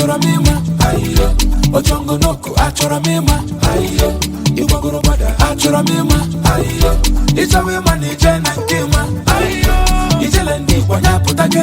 Achọrọ m ịma ayiyo, ochongonoko. Achọrọ m ịma ayiyo, ịgbagoro gbada. Achọrọ m ịma ayiyo, ịchọwa ịma na ije na nke ịma ayiyo, ijele ndị Igbo ya pụta gị.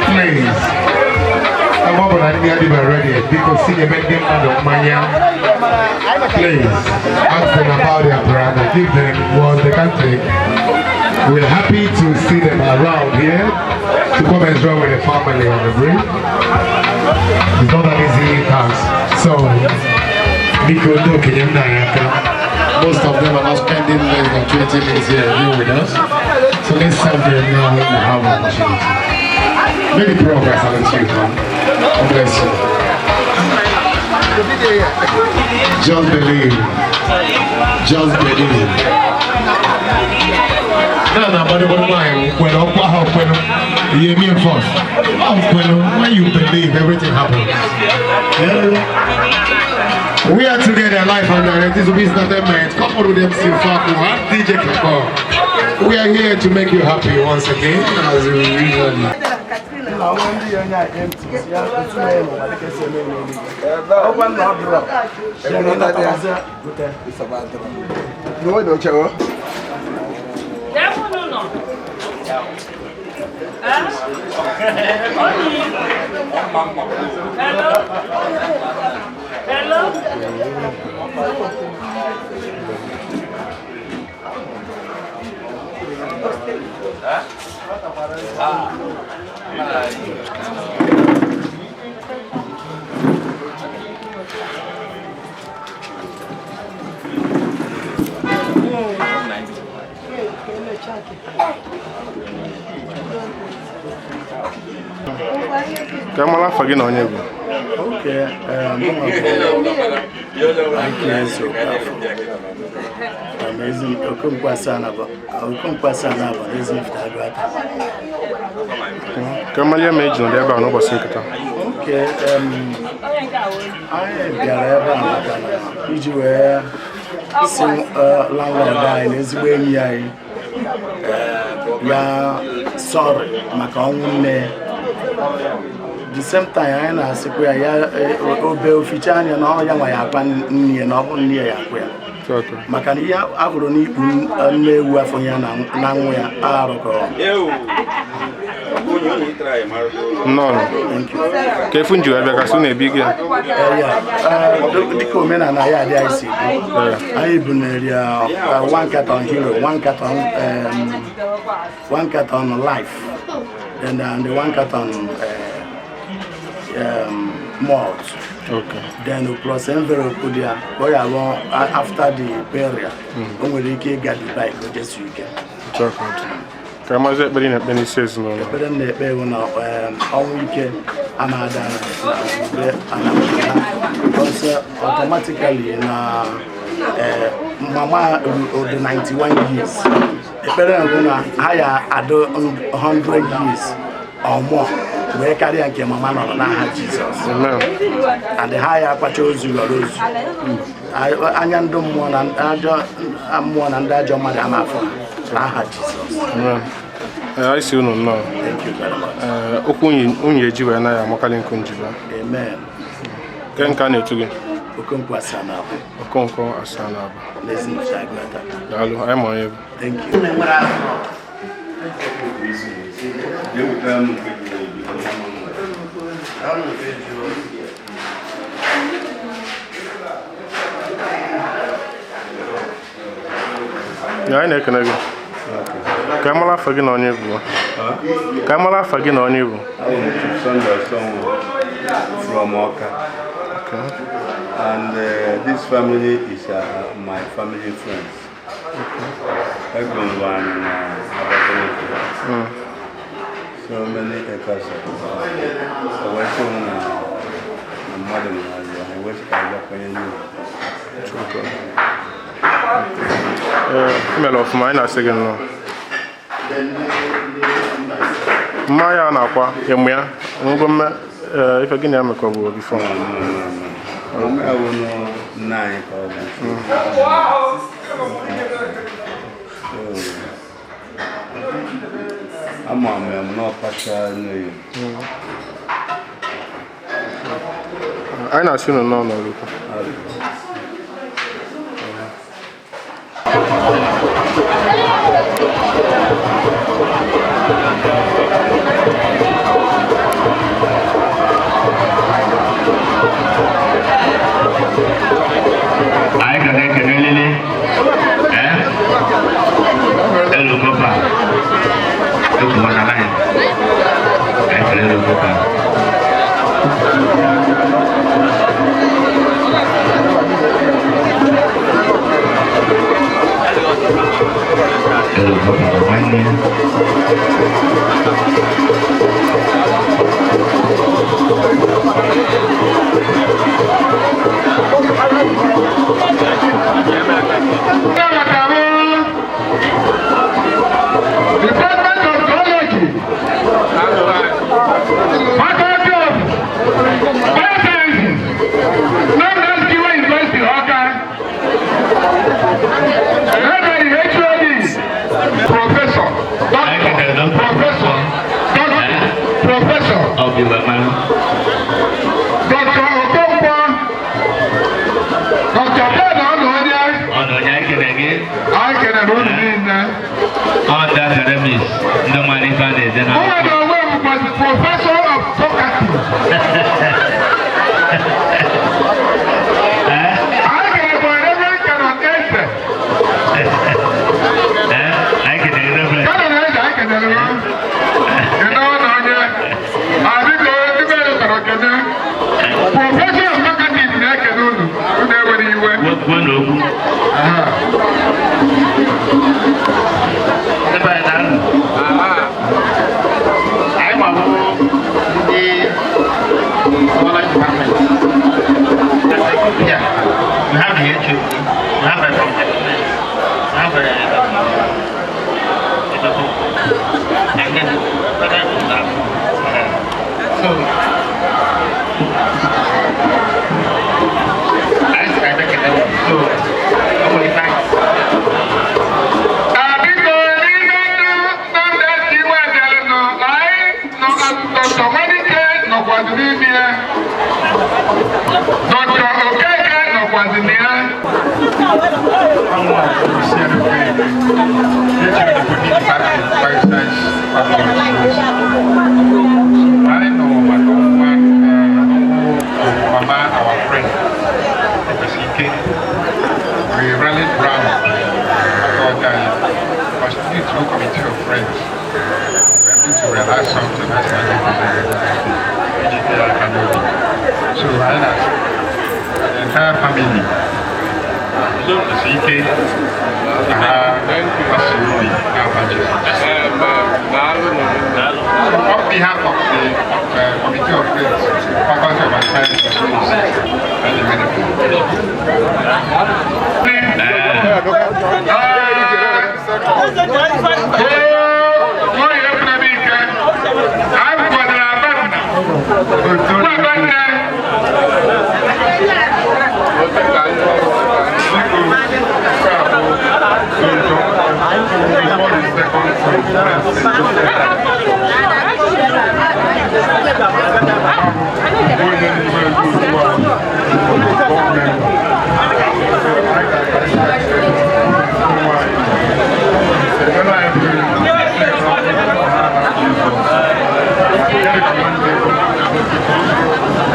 Please, ebe ọ bụ na ndị adịba ready, biko si nyebe ndị mmadụ mmanya. Please, ask them about their brand and give them what they can take. We're happy to see them around here to come and enjoy with the family on the break. It's not an easy task. So, biko ndị okenye m na-anya aka. Most of them are not spending less than 20 minutes here here with us. So let's serve them now when we have opportunity. Many progress and achievement. God bless you. Just believe. Just believe. Na na agbadogbo nwaanyị kwere ọkwa ha kwere ihe me first. Ọ kwere, when you believe, everything happens. Yeah. We are together live and direct. This will be Entertainment coupled with MC Faku and DJ Kako. We are here to make you happy once again, as we usually. Na nwa ndị ya onye a empty ya otu na ya n'ụwa dịka esi eme n'eluigwe ọkwa nna ọ dụrọ ya na ịnatakwazịa gote. N'oge oche o. Dẹ́kun nù. Oni. Hello. Hello. Ka mara afa gị na onye bụ. Okay, mụnwa bụ Ike Eze Okafor. From Okonkwo Asanabo, Okonkwo Asanabo, Ezinifite Agụata. Ka mmalie ma eji nọdụ ebe a n'ụbọchị nkịta. Okay, anyị bịara ebe a maka na iji wee si landlord anyị na ezigbo enyi anyị ya sorry maka ọnwụ nne ya. The same time, anyị na-asịkwa ya ya obe oficha anya na ọ ya nwa ya akwa nne ya, na ọ bụ nne ya ya akwa ya, maka na ihe ahụrụ n'ikpu nne ewu afọ ya na nwa ya arụkọrọ. Nnọọ. Thank you. Ka efu nji wee bịa kasị unu ebi gị ya. Ya, dịka omenala ya adị anyị si dị, anyị bunere ya one carton Hero, one carton Life, then the one carton malt, then plus envelope dị ya ka ọ ya alụ after the burial, o nwere ike ịga Dubai ka o jesu ike. Otu a ka ọ dị. Ka mazi ekpere ị na-ekpe n'isi ezinụlọ. Ekpere m na-ekpe bụ na ọnwụ ike ama ada na because automatically na mama dị 91 years. Ekpere m bụ na ha ya adụ 100 years or more wee karịa nke mama nọrọ, n'aha Jizọs. Amen. And ha ya akpacha ozu ghọrọ ozu. Anya ndị mmụọ na ajọ mmụọ na ndị ajọ mmadụ ama afọ ha, n'aha Jizọs. Amen. Ee, anyị si unu nnọọ. Thank you very much. Ee, okwu unyi eji wee na ya amakalị nkụ njiba. Amen. Ke nke a na-etu gị? Okonkwo Asanabo. Okonkwo Asanabo. N'Ezinifite Agụata. Daalụ, anyị ma onye bụ. Thank you. Ya, anyị na-ekene gị. Ka anyị mara afa gị na onye bụ. Ka anyị mara afa gị na onye bụ. I'm Chief Sunday Osonwo from Awka. And this family is my family friends. Everyone in Abakaliki. So many acres of land. So we're saying na mmadụ nwere ala, ewesị ka anyị gakwanye n'ụlọ. Ee, i mere ọfụma, anyị na-asị gị nnọọ. Mmanya a na-akwa ịmụ ya ngwa mme ee, ife gịnị ya mekọ bụ before? Mama ya wụ nna anyị ka ọ bụ. So, ama m ya m na ọkacha nne ya. Anyị na-asị unu nnọọ n'Ọraukwu. Anyị ga na-ekele lele ee Elukopa ekwuwa na line. Anyị kele Elukopa. Elukopa bụ nwanne. Department of Zoology, Faculty of Biosciences, Nnamdi Azikiwe University, Awka. Led by the HOD, Professor, Doctor, Professor, Doctor, Professor, Ọ bụ iwe mmanụ. Dr. Okonkwo, Dr. Ben Ọnụonye. Ọ na onye anyị kele gị. Anyị kelere unu niile. Ọ ndị academics, ndị mara ife a na-ede na Mụ na onwe m bụkwazị Professor of Talkative. Anyị kelekwa Reverend Canon Eze. Ee, anyị kelere Reverend. Canon Eze, anyị kelere ya. Kedu ọ na onye? Adịgo ndị mere tọrọ kene. Professor of Talkative na-ekene unu. Unu ewere iwe. Kwuo n'okwu. Aha. Ndị be anyị na-anụ. Anyị ma bụ HOD Botany Department, Bioscience Faculty. Anyị nọ maka ọnwa ọnwụ mama our friend Ekwesike. We rallied round after anyị constitute a committee of friends. We were able to realize something as anyị iji tee aka n'obi. So anyị na the entire family isi ike ka ha kasị obi n'afa Jizọs. So on behalf of the Committee of Friends, Faculty of Science and the Medical.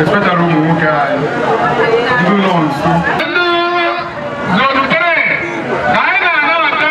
Especially ụmụ nwoke anyị ndị nọ nso. Zone 3, anyị na-anabata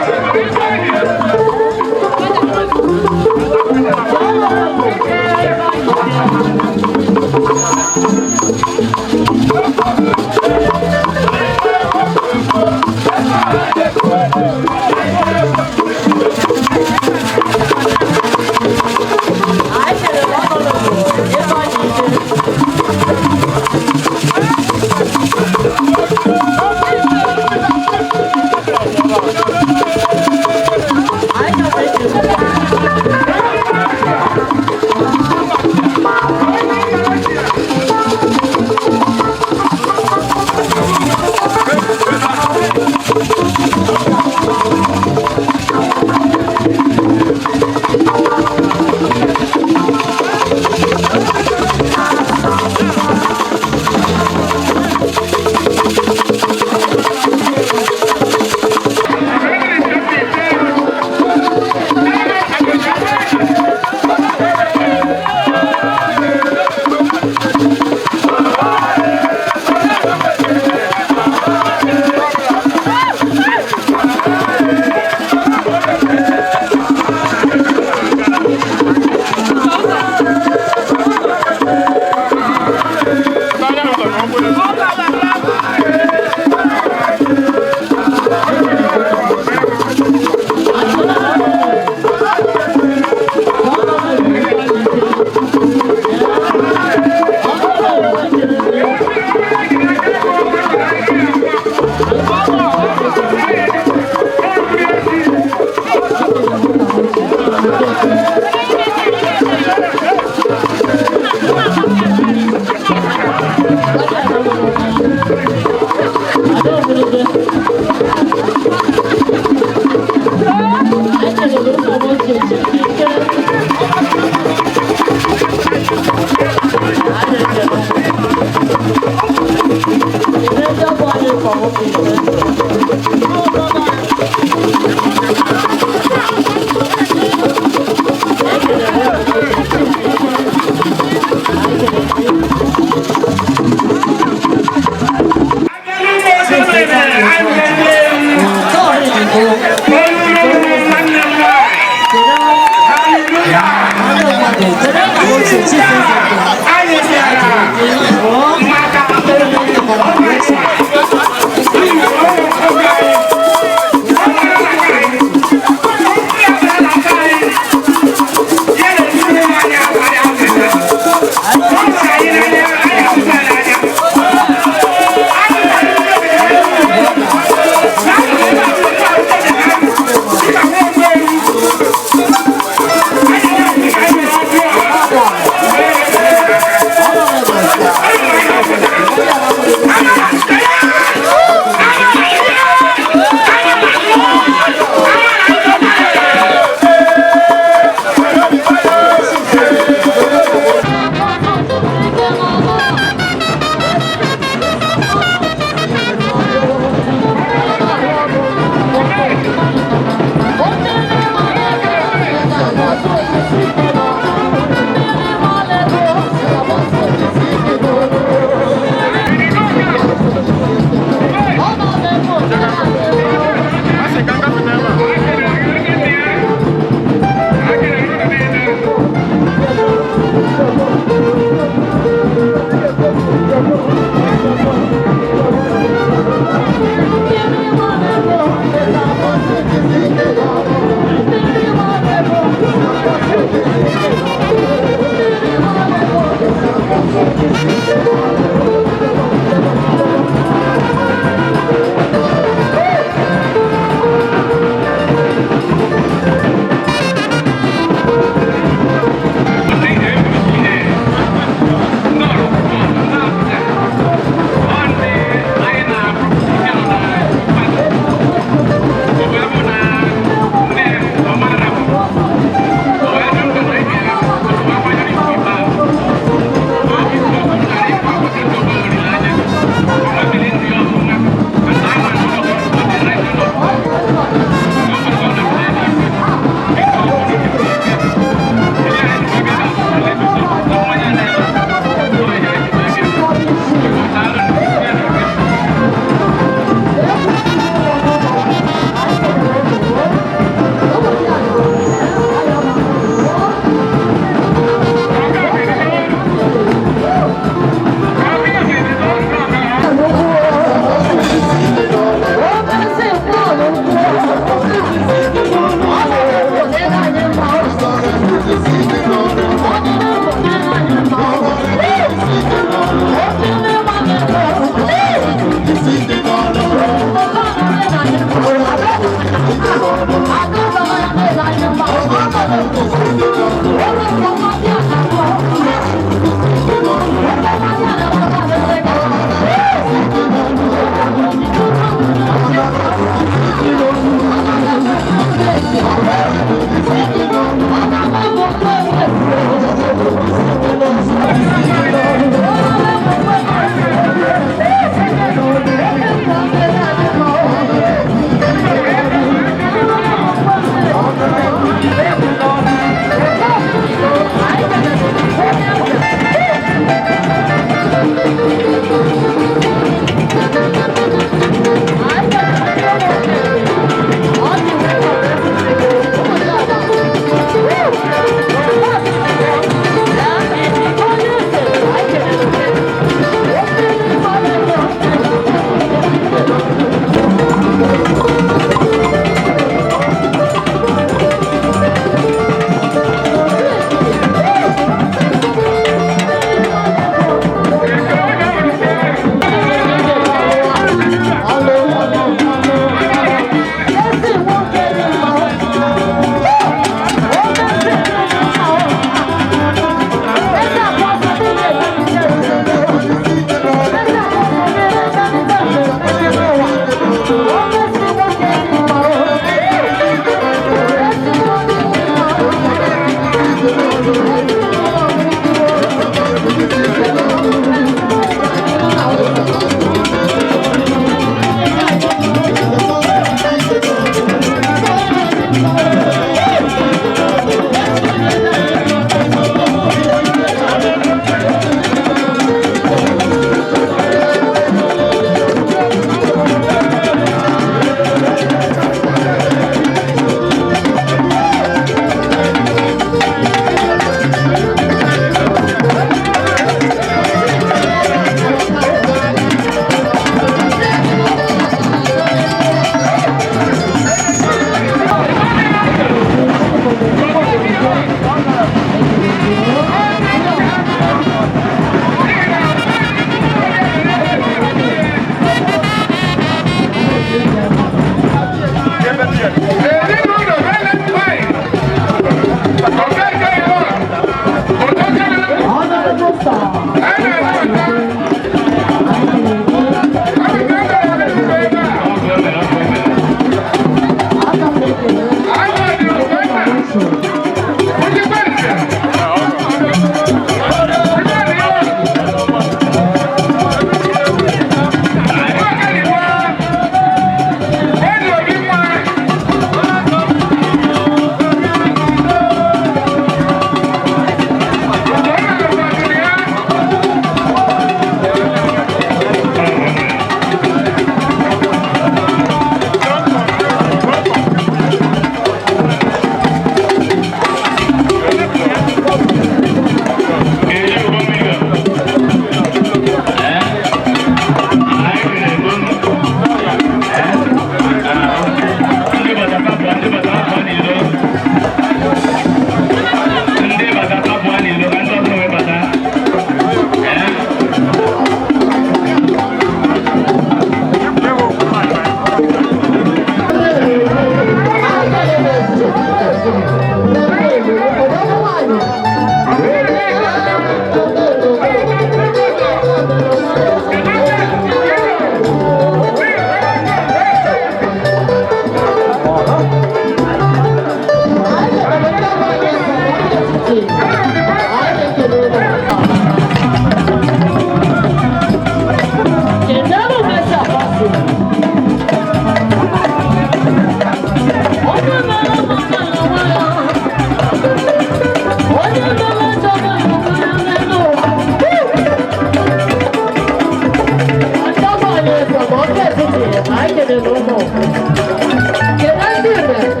Kedu ndị Igbo?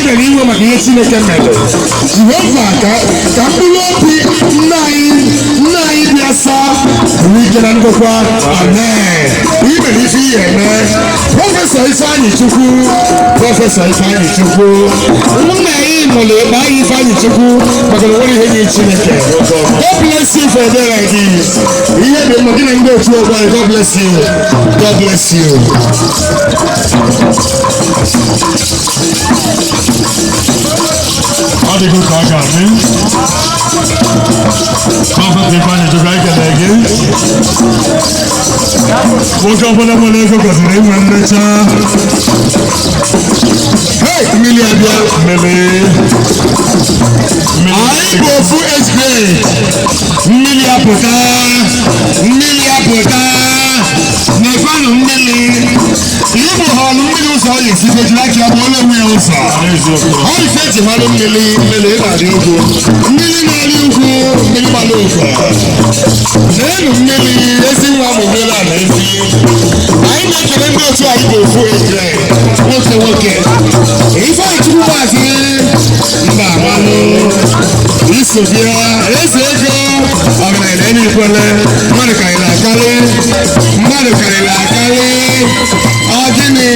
bịara iwe maka ihe Chineke mere. Jehova ka ka mkpụrụ obi nna anyị bịa saa buru ike na ndokwa. Amen. Imere ife ihe eme. Prọfesọ Ifeanyị Chukwu, Prọfesọ Ifeanyị Chukwu, nna anyị nọrọ ebe anyị Ifeanyị Chukwu maka na onwere ihe nye Chineke. God bless you for a day like this. Ihe dị mma gị na ndị otu ọgbọ anyị. God bless you. God bless you. Ọ dịgo ka ọ ga-adị. Prọfesọ Ifeanyị Chukwu, anyị kelee gị. Nwoke ọbụla nwere ego kwesịrị inwe nlecha. Hey, mmiri abịa. Mmiri. Anyị bụ ofu age grade. Mmiri apụta, mmiri apụta. Na-ekwenụ mmiri. Igbo họrọ mmiri ụzọ ọ ga-esi jiri aka ya bụ onye nwe ya ụzọ. Ọ ife eji mara mmiri, mmiri na-arị ugwu. Mmiri na-arị ugwu, mmiri gbara ụkọ. N'elu mmiri, ezi nwa mụbere ala ezi. Anyị na-ekele ndị otu anyị bụ ofu age grade. Nwoke nwoke. Ifeanyị Chukwu maazị mba amanụ. Iso bịa, eze ego, ọgaranya enyi ikwele, mmadụ karịrị akarị, mmadụ karịrị akarị, ọ gịnị?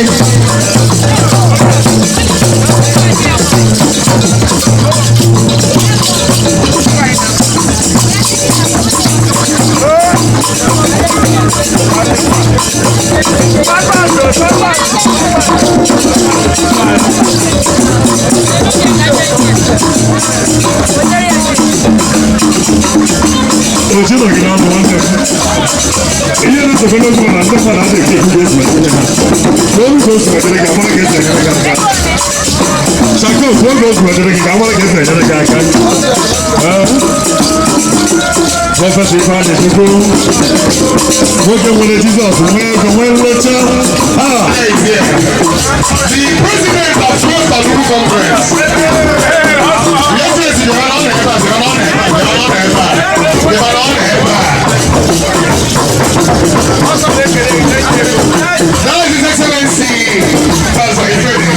Oche nọ gị n'ọnụ nwanne m. Ihe na-esokwa n'okwu na ndị mmadụ adịghị ekwu ka esi etinye ha. N'olu ka o si wetere gị, amara ka esi enyere gị aka. Shako, kwuo ka o si wetere gị, ka amara ka esi enyere gị aka. Ee. Prọfesọ Ifeanyị Chukwu, nwoke nwere Jizọs, nwee ego, nwee nlecha. Ah! The president of Twelve Balugu Congress. The excellency, you are not ebe a, you are not ebe a, you are not ebe a, you are not ebe a. That is His Excellency, Pastor Ifeanyi.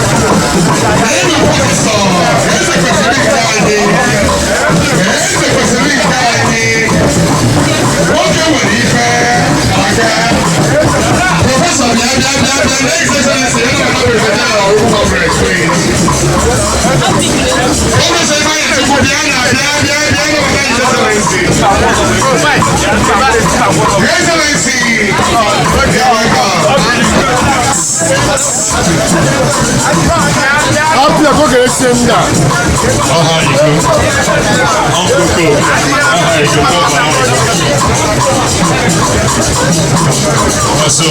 Name Professor, eze kwesịrị nke anyị, eze kwesịrị nke anyị, nwoke nwere ife aka. Professor, bịa bịa bịa bịa, His Excellency, ya na President General of Congress, please. Professor Ifeanyi Chukwu, bịa na bịa bịa bịa na His Excellency. Your Excellency, you're welcome. Apịa ka oge esi m na. Ọha iko. Ọkụkọ. Ọha iko. Ọha iko. So,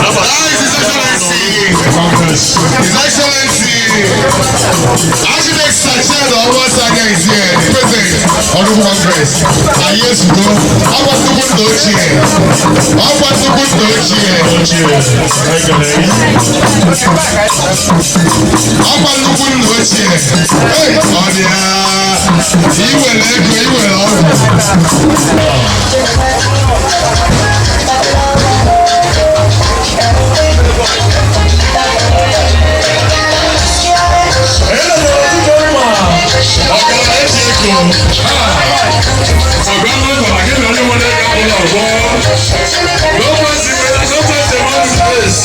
That is His Excellency. Congress. His Excellency, Architect Sached Obasanjo is here, the President of the Congress. Anyị ezugo, ọkwa nnukwu nna ochie, ọkwa nnukwu nna ochie, Ochie. Anyị kelere gị. Ọkwa nnukwu nna ochie. Hey, ọ dị ya, iwere ego, iwere ọgwụ. Ọgaranya eji ego. Ọga mmadụ na gị na onye nwere ego abụla ọgbọ. No mercy, no mercy about this place.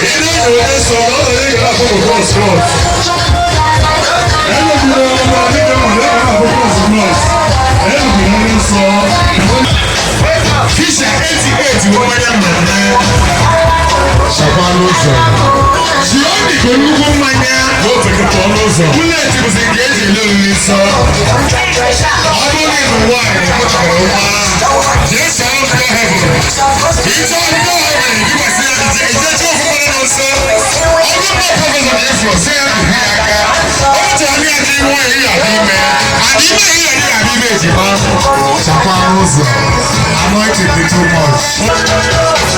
Ị na-enyo onye so na ọ na-enye gị afọ bụ cross cross. Enyekwuru ọma dịka mmadụ ị ga-ahụ cross cross. Enyekwuru onye nsọ. Fisher 88 wọ́n wáyé mmemme. Chakwa n'ụzọ. Chioni bụ nnukwu mmanya. Otu pụọ n'ụzọ. Bullet bụzi nke eji ele oriri nsọ. Ọ bụrụ na ị bụ nwaanyị mụchara nwa, jee chọọ ndụ heaven. Ka ị chọọ ndụ heaven, gị gbasị ya ije ije chọọ ofu mmadụ nọ nso. Ọ bụrụ na prọfesọ ga-efu, sị ya bụrụ ya aka. Ọ chọrọ ya ka ị nwee ihe adị ime. And ime ihe adị adị ime ejima. Chakwa n'ụzọ. Anointing dị too much.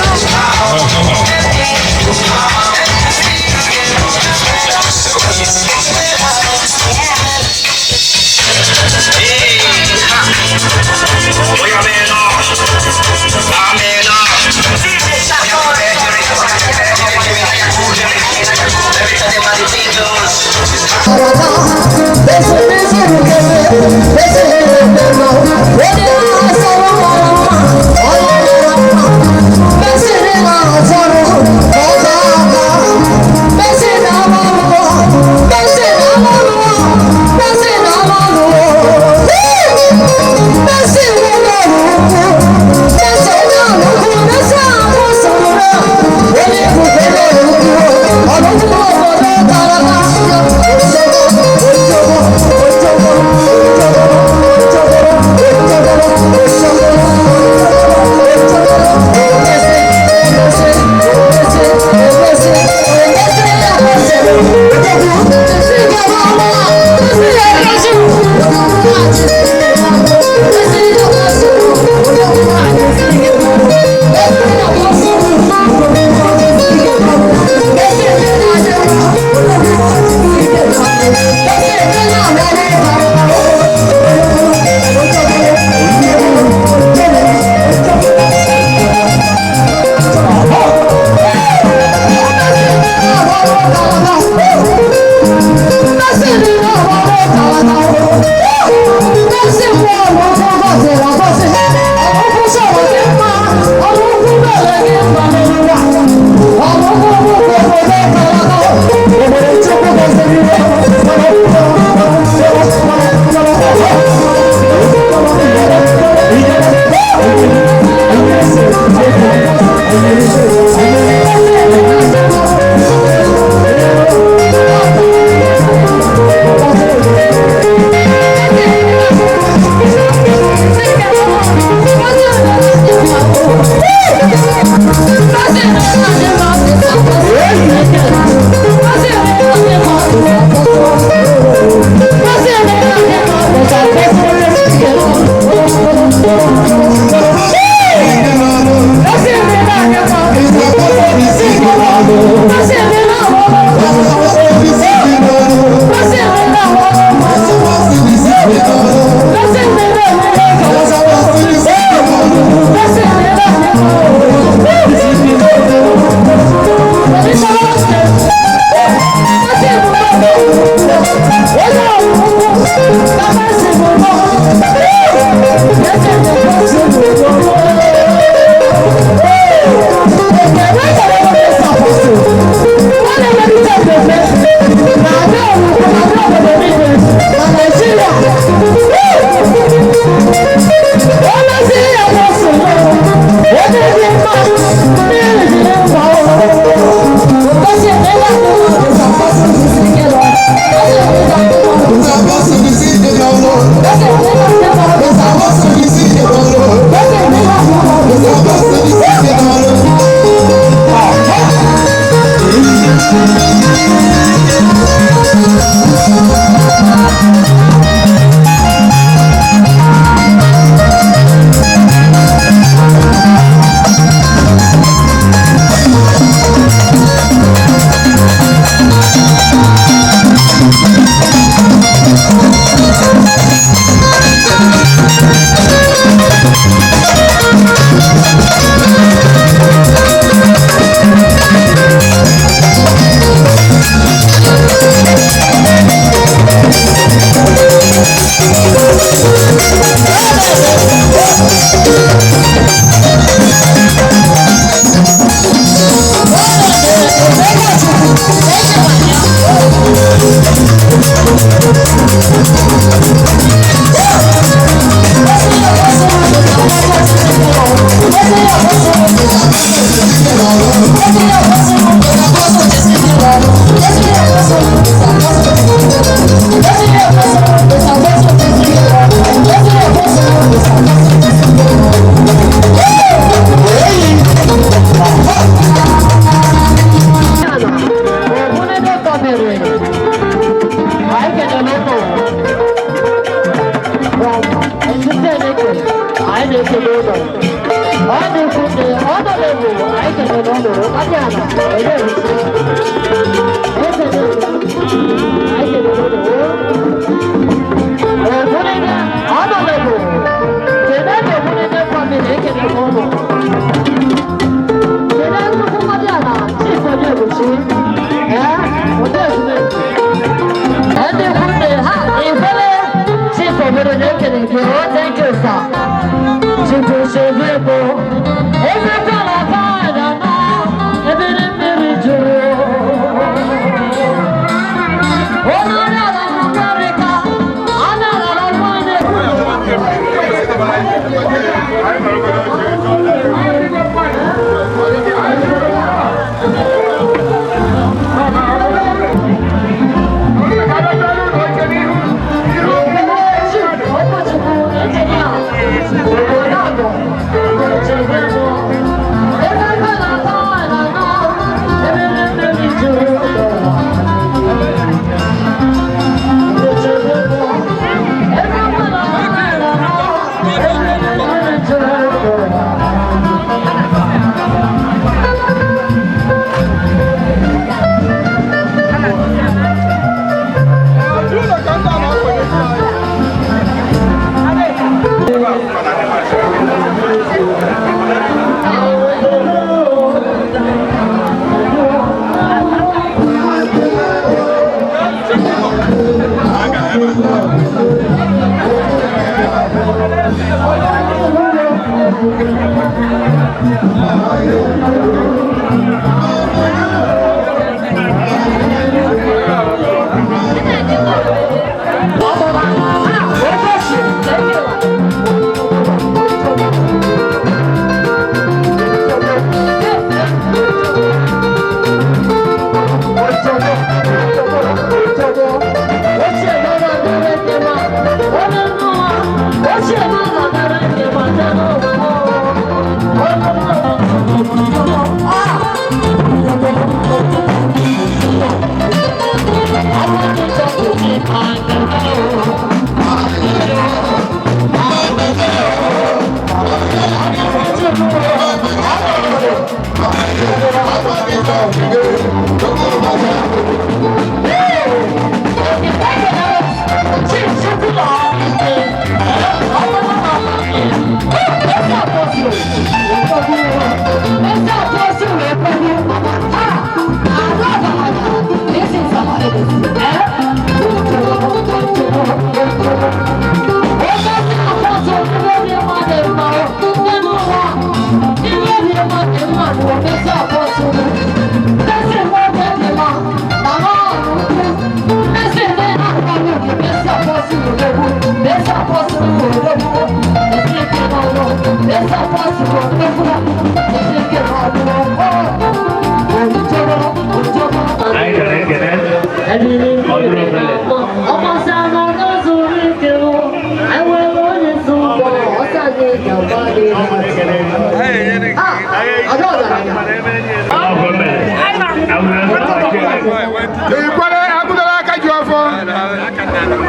Ikwere agụdara aka ji ọfọ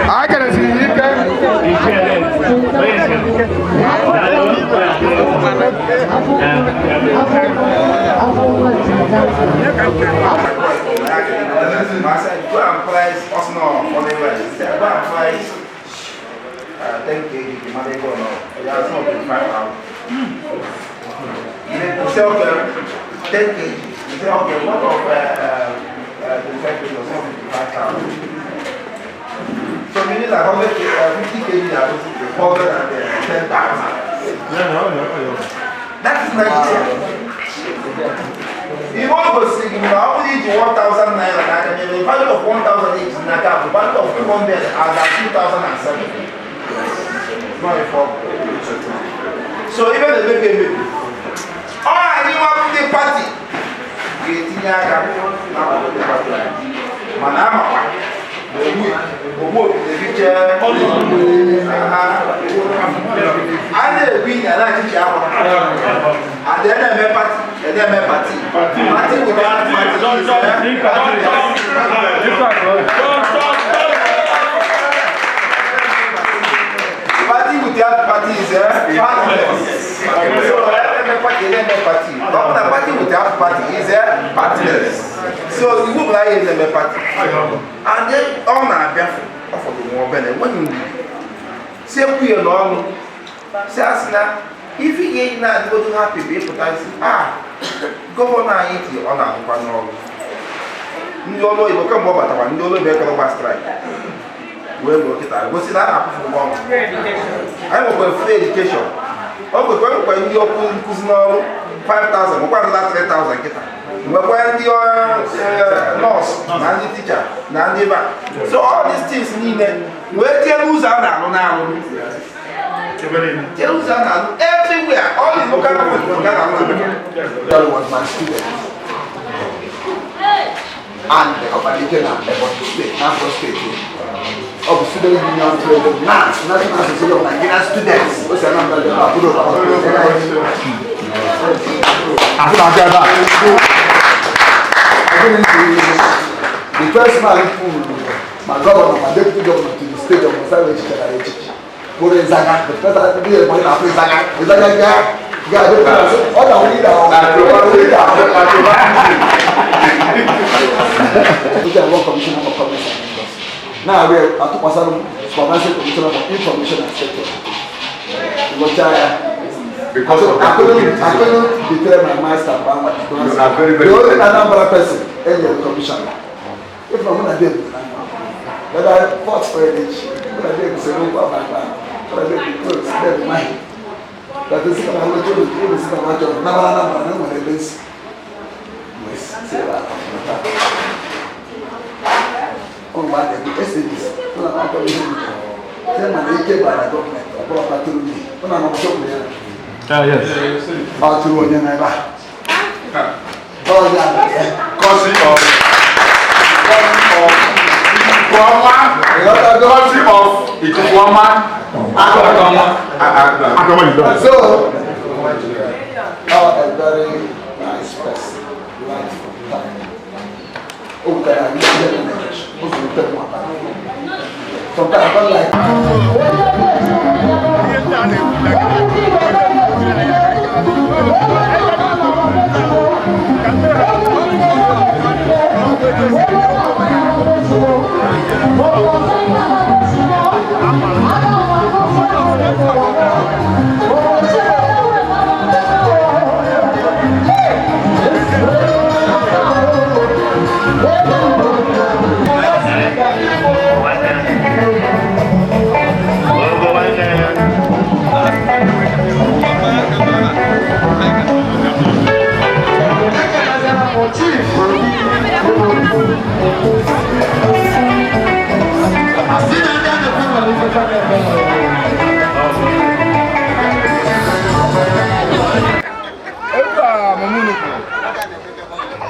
a keresiri ya ike. Go and price us now for the rice. Go and price 10 kg, the money go now. Yeah, it's not 25,000. You say, okay, 10 kg. You say, okay, what of 25 kg or 55,000? So meaning that 50 kg are 110,000. That is Nigeria. If one was saying, now only 1,000 naira, the value of 1,000 is in the value of 200 and 2,007. Not a form. So even the baby, oh, I knew one the party. Manama, and then party. Party. Party without party. Party without party is partless. So party, party. Party without party is partless. So you go like a party. And then all na off of the one when you say we alone, say as na if you get na go to happy people ah governor anyị ti ọ na-ahụkwa n'ọrụ ndị ọrụ oyibo kemgbe ọ batakwa ndị ọrụ oyibo ekere gba strike wee ruo kịta gosi na a na-akwụfụ ụgwọ ọnwa. Anyị nwekwara free education, ọ nwekwa nwekwa ndị ọkụ nkụzi n'ọrụ 5,000 nwekwa ndị 3,000 kịta, nwekwa ndị nọọsụ na ndị ticha na ndị ba. So all these things niile wee tie n'ụzọ a na-alụ na-alụ tie ụzọ a na-alụ everywhere, all the local government ga-alụ. That was my student. And Obalike na Ebonyi State, Anambra State. Of the Student Union President, NANS, National Association of Nigerian Students. What's your number? The first man who my governor, my deputy governor to the state of Masai Echichi, the first Commissioner for Commerce and Industry. Now we are Supervising Commissioner for Information and Sector. Because of I couldn't betray my master. You are very, very the only Anambra person in the commissioner. If I'm not dead, but I fought for it. But I didn't say no, but I didn't close. Then mine. But esi ka ma lọcha unu si na ma chọrọ nabara Anambra na enwere ebe nsi wee si ebe a nata. Ụmụ a na-ekwu SABC ụlọ akwụkwọ ihe m sị mana ike gbara gọọmenti ọ bụrụ kpatụrụ gị ụlọ akwụkwọ ya. Ọ tụrụ onye nọ ebe a. Ọ ya ya. Courtesy of Ikukuoma. Courtesy of Ikukuoma. So, a very nice person, right from time. Oh, can I sometimes I don't like.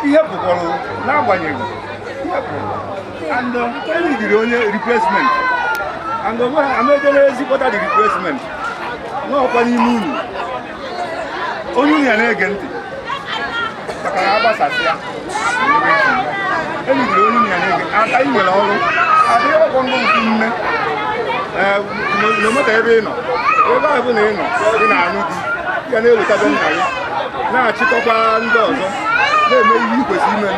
Ihe pụkwara n'agbanyeghị ihe pụrụ and enidiri onye replacement and amedere ezigbota the replacement n'ọkwa n'ime unu onye unu ya na-ege ntị maka na agbasasị ya enidiri onye unu ya na-ege anyị nwere ọrụ adịghị ọkwọ ngụ nke nne n'ometa ebe ị nọ ebe ahụ bụ na ị nọ ị na-anụ di ya na-ewetabe nna gị na-achịkọkwa ndị ọzọ na-eme ihe i kwesịrị ime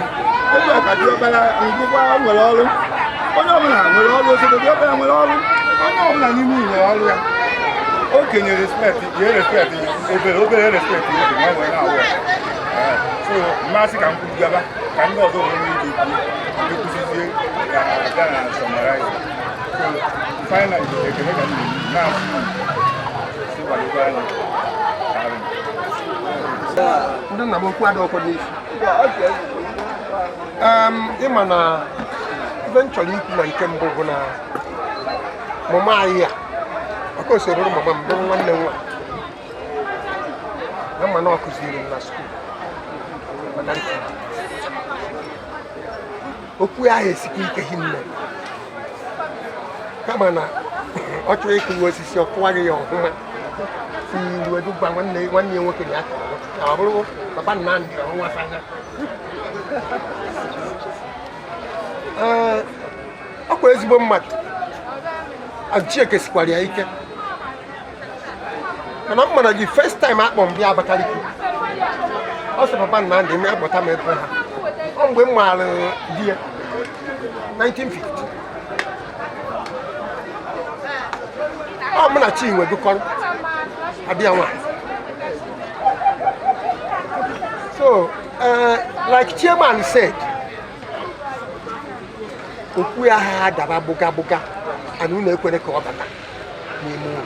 ebe a ka diọkpara ngụkwa nwere ọrụ onye ọbụla nwere ọrụ osote diọkpara nwere ọrụ onye ọbụla n'ime unu nwere ọrụ ya okenye respect ye respect obere obere respect okenye ọ nwere na-awụ ya so mmasị ka m kwugaba ka ndị ọzọ nwere ike ikwu ekwuzizie ka abịa na summarize. So finally ekele ka m na-asị si kwadokwa anyị. Ndị nna m okwu adịghịkwa n'isi. Ịma na ife m chọrọ ikwu na nke mbụ bụ na mama anyị a maka o soro mama m bụrụ nwanne m nwa na mma na ọ kụziri m na skuul okwu ahụ esikwa ike hinne kama na ọ chọrọ ịkụwa osisi ọ kụwaghị ya ọhụma iru edugba nwanne ya nwoke na ya kọrọ ọ bụrụ papa Nnamdi ọnwa fanya. Ee, ọ kwa ezigbo mmadụ Chieke sikwara ya ike mana m mara gị first time akpọ m bịa Abakaliki ọ sị papa Nnamdi m akpọta m ebe ha ọ mgbe m maara di ya 1950 ọ mụ na Chinwe gụkọrọ abịa nwaanyị. So, like chairman said, okwu ya ha adaba gbụga gbụga and unu ekwere ka ọ bata n'ime ụlọ.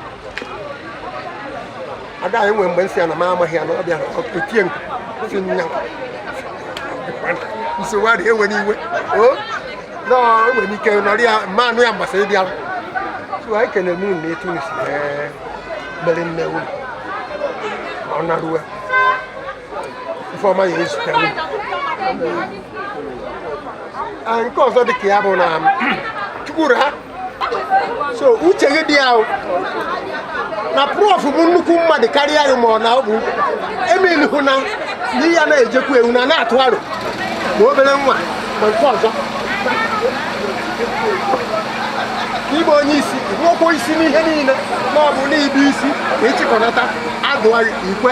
Ada anyị nwere mgbe nsị ya na m amaghị ya na ọ bịara otie nku si nya nsogbu adịghị enwere iwe o na enwere ike nọrọ ya mma anụ ya mgbasa ịbịara. So anyị kenere m unu na etu unu si mere nne unu ma ọ naruwe ifeọma ya ezute unu. Nke ọzọ dị ka ya bụ na Chukwura so uche gị dị ahụ na prọf bụ nnukwu mmadụ karịa ya ma ọ na ọ bụ emil hụ na n'ihe ya na-ejekwu ewu na na-atụ aro ma obere nwa ma nke ọzọ ịbụ onye isi nwekwa isi n'ihe niile ma ọ bụ n'ibu isi na ịchịkọnata adụwa ikwe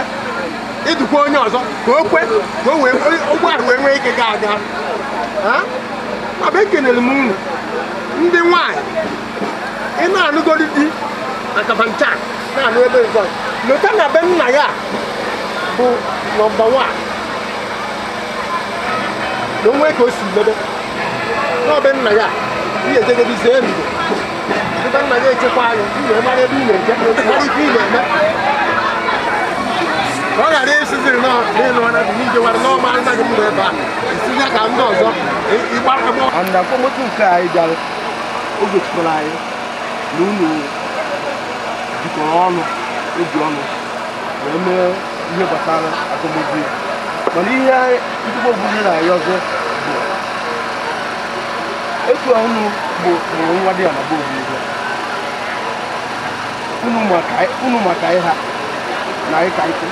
ịdụkwa onye ọzọ ka o kwe ka o wee ụgbọala wee nwee ike ga aga. Ma ekenere m unu ndị nwanyị ị na-anụgodi di na Kafanchan na-anụ ebe nzọ lota na be nna ya bụ nọmba 1 na onwe ka o si mebe n'ọbe nna ya ihe ejegobizie ndo ebe nna ya echekwa anyị ị wee mara ebe ị na-eje mara ife ị na-eme. Ka ọ ghara isiziri n'ịnụ na dị n'ijewara n'ọma nna gị mgbe ebe a isizi ka ndị ọzọ ịgba. And akwamozu nke anyị bịara, o gosikwara anyị na unu jikọrọ ọnụ, obi ọnụ, wee mee ihe gbasara akwamozu ya. Mana ihe ndị obodo na-ayọzi bụ etu a unu bụ mụrụ nwa dị ya na be obodo unu, maka anyị ha na anyị ka ike,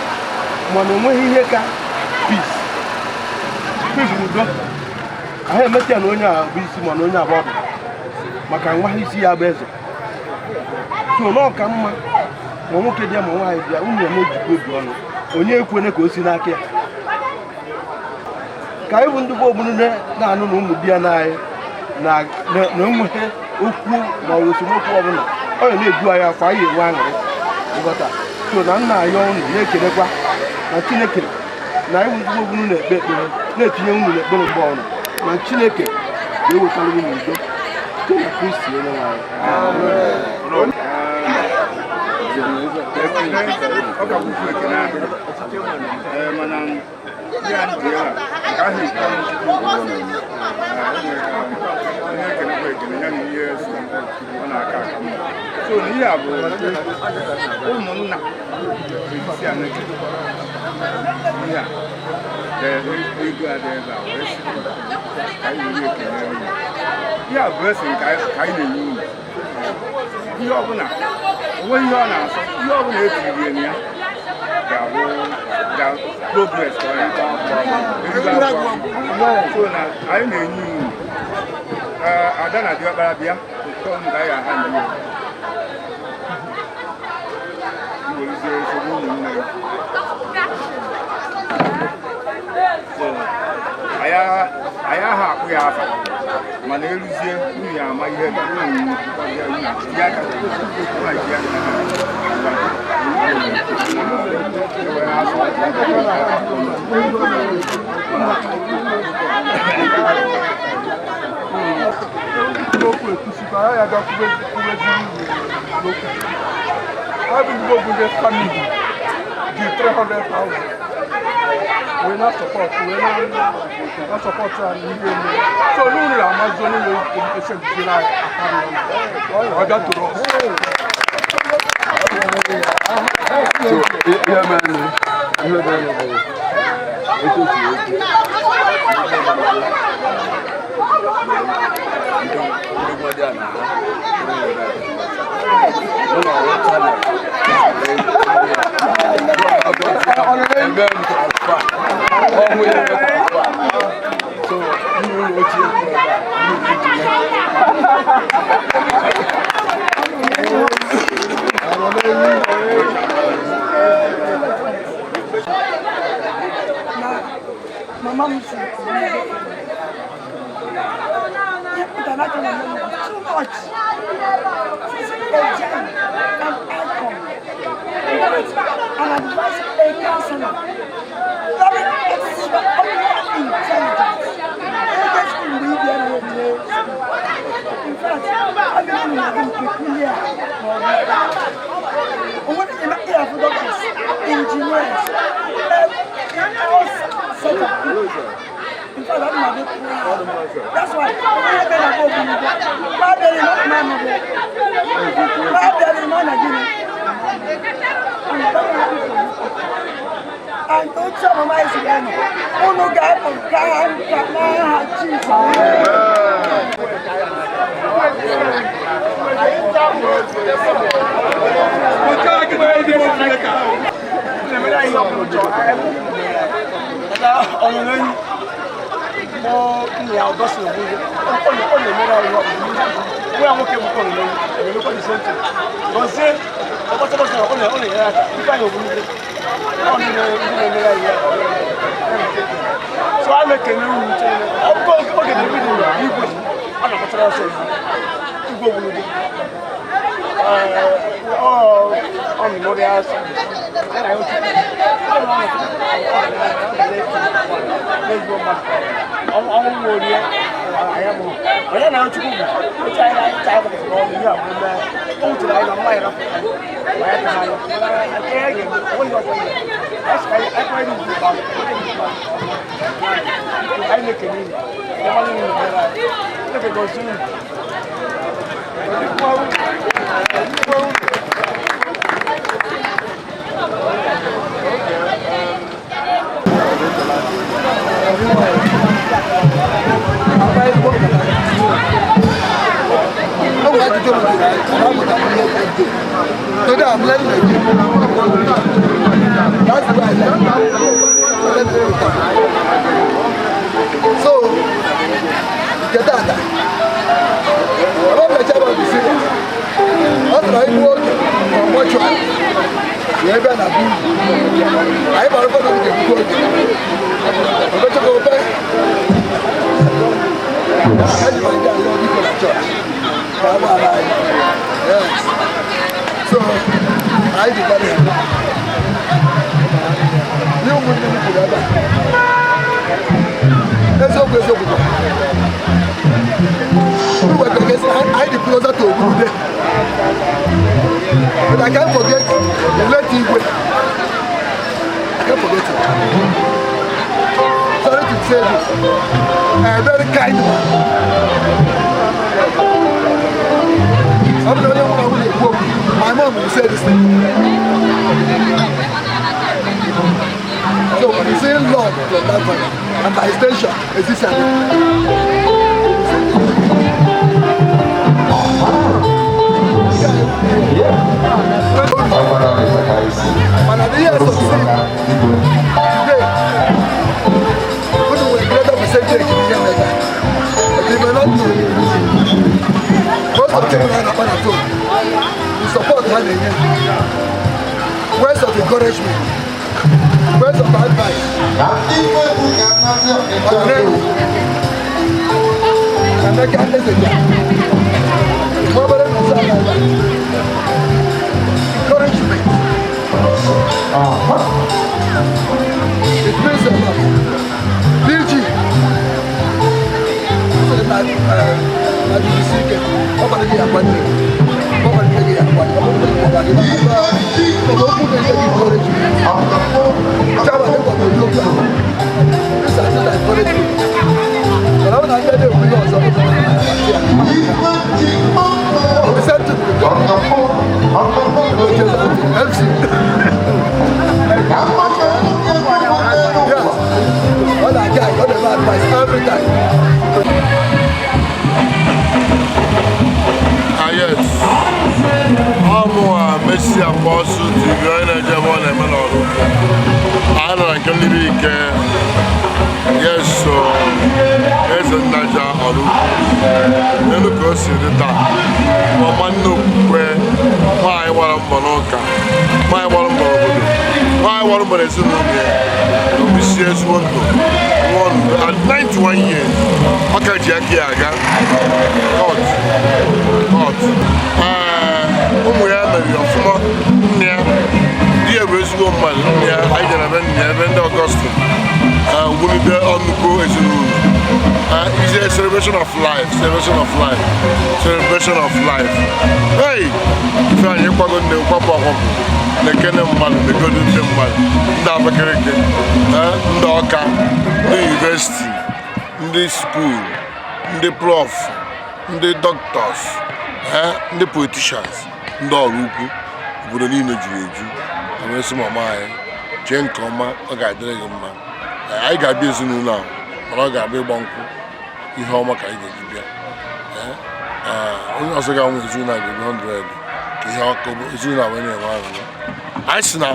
mana enweghị ihe ka peace. Peace bụ udo. Ahụ emeta ya na onye a bụ isi, mana onye abụọ ọdụ maka nwa isi ya bụ eze. So na ọ ka mma ma nwoke dị ya ma nwaanyị bịa, unu ya na-ejikwa obi ọnụ. Onye ekwene ka o si n'aka ya ka anyị bụ ndị bụ ogbunu na-anụ na ụmụ di ya na anyị na enweghị okwu ma ọ bụ esemokwu ọbụla. Ọ ya na-eju anyị afọ, anyị enwe aṅụrị nghọta. So na nna anyị unu na-ekelekwa na Chineke na anyị bụ ndị ogbunu na-ekpe ekpere, na-etinye unu n'ekpere mgbe ọbụla, na Chineke ga-ewetara unu udo site na Kristi onye nwe anyị. Ọ ga-akwụfu ekele adịrị. Ee, mana ya ndị a nke ahụ ikpe onye ekelekwa ekele ya na ihe si ọ na-aka aka mma. So na ihe a bụ ụmụnna isi a na-eke ihe a ego a dị ebe a wee sị ka anyị were ekele unu. Ihe a bụ esi nke anyị na-enye unu. Ihe ọbụla onweghị ihe ọ na-asọ, ihe ọbụla etiri na ya ga-abụ progress ka ọ ya. So na anyị na-enye unu ada na diọkpara bịa nke ọnụ ka anyị aha ndị iwerezie nsogbu ụmụnne ya. Anyị aha akpụ ya afa, mana eruzie unu ya ama ihe tinye aka tinye aka. N'okwu ekwusikwa ya ga kwubeziri n'okwu abụ ndị ogbunye family ji 300,000 wee na support, wee na support anyị ihe eme. So n'ụlọ ya amazi onye na-esebuziri anyị aka ọ bịa tụrụ. So ihe mere bụ etu o si ekwu ndị mmadụ a na-aga eme m transfer ọnwụ ya eme transfer. So ndị ụlọ ochie kwuru ebe a ndị ejiri. Mama m si ihe pụtara n'aka mama m too much. She's a gem, an icon, in fact, an advisor, a counselor, very extraordinary intelligent. Ege school mgbe ibi anaghị eme. In fact, family m na-adị m peculiar. Onwere ịhafụ doctors, engineers, all set of people. In fact, I'm not proud. That's why I better go. My baby, not my mother. My baby, not Nigeria. I'm very happy for you. And don't tell my Islam. Unu ga-apụ ka nka n'aha Jizọs. Mọ nne ya ọgọsị ogbugbo ọ na-emere anyị ihe ọbụla. Nwa ya nwoke bụkwa ọnụnọ na-emekwa the same thing. Gọzie ọgbọsọ ọgbọsọ, ọ na-enyere aka ife anyị ogbugbo ọ ndị na-emere anyị ihe. So a na-ekene unu uche ọbụkọ oge na-ebido igwe a na-akpachara ọsọ igwe ogbugbo ọ memorial service. Ọnwụ nworie onye na Chukwu bụ otu anyị na-acha anyị gbakọtara ọnụ ihe a bụ mee o wutere anyị na mmanya rapụta ma ya ka anyị nke ya ga-eme onweghị ọzọ. Anyị ugwu anyị na-ekele unu ya nwanne unu mere anyị Chineke gọzie unu. Gọzikwa unu. Gọzikwa unu. O nwere ajụjụ m jụrụ anyị, mana amụtara m ihe that day. Today I'm learning again. That's why I learn. I learn every time. So, nke tata, ọba mmecha bụ the serious. Ọ tọrọ igbu oge ma mortuary wee bịa na bu anyị gbara ụfọdụ oge egbu oge obechakwa obe eji ma ndị alụọ biko na chọọchị ka a gbaghara anyị. Yes. So, anyị dị very happy. Ihe ụmụnne m kwuru ebe a. Eziokwu eziokwu bụ we were because I dị closer to Ogude. But I can't forget the late Igwe. I can't forget him. Sorry to say this. A very kind man. Ọ bụ na onye nwụrụ anwụ na-ekwu okwu. My mom will say this thing. So we say Lord from that father, and by extension, Ezisiade. Mana the years of sin today, unu nwere greater percentage ihe mmega. But you may not know. Most of people ha na-akpa na phone, the support ha na-enye, words of encouragement, words of advice. Ọdịnihu. Emeka Ezeja. Nwa obere nọ nso ala ebe a. Encouragement. It means a lot. DG. Sị na na jisi ike, ọ gwara gị akwa nne gị. Ọ gwara nne gị akwa, ọ gwara gị akwa gị. Maka okwu na-enye gị encouragement. Chairman ịgwa m ụdị okwu ahụ. This is an encouragement. Mana ọ bụ na ndị na-ekwu ihe ọzọ, ọ bụ na ya. The same thing with God. MC. Yes. Ọ na-aga, ọ na-eme advice every time. Ah, yes. Ọ mụwa Messi Apostle TV, onye na-eje ebe ọ na-eme n'ọrụ ugbo. Anyị nọ na nke mmiri ike. Yes, so eze nnaja ọrụ ugbo. N'elu ka o si dị taa. Ọma nne okwukwe, nwaanyị gbara mbọ n'ụka, nwaanyị gbara mbọ n'obodo, nwaanyị gbara mbọ n'ezinụlọ ya. Obi sie ezigbo ndụ. Nwụọ ndụ. At 91 years, ọ ka ji aka ya aga. Court. Court. Ee, ụmụ ya mere ya ọfụma, nne ya, di ya bụ ezigbo mmadụ, nne ya, anyị jere ebe nne ya, ebe ndị Ọgọstin, wulite ọnụkwu ezinụlọ. It's a celebration of life, celebration of life, celebration of life. Hey! Ifeanyị ịkwago nne nkwapụ akwapụ na-ekene mmadụ na-egodu ndị mmadụ, ndị Abakaliki, ndị Ọka, ndị yunivesiti, ndị skuul, ndị prof, ndị doctors, ndị politicians, ndị ọrụ ukwu, obodo niile juru eju. Wee sị mama anyị jee nke ọma, ọ ga-adịrị gị mma. Anyị ga-abịa ezinụlọ a, mana ọ ga-abịa ịgba nkwụ ihe ọma ka anyị ga-eji bịa. Onye ọzọ ga-anwụ ezinụlọ a ga-ebi 100 ka ihe ọkụ ezinụlọ a wee na-enwe aṅụrị. Anyị sị na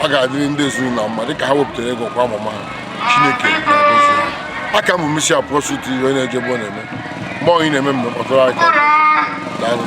ọ ga-adịrị ndị ezinụlọ mma dịka ha wepụtara ego kwa mama ha. Chineke ga-agọzi ha. Aka m bụ Messi Apostle TV, onye na-eje ebe ọ na-eme mgbe onye na-eme mmemme kpọtụrụ anyị ka ọ dị. Daalụ.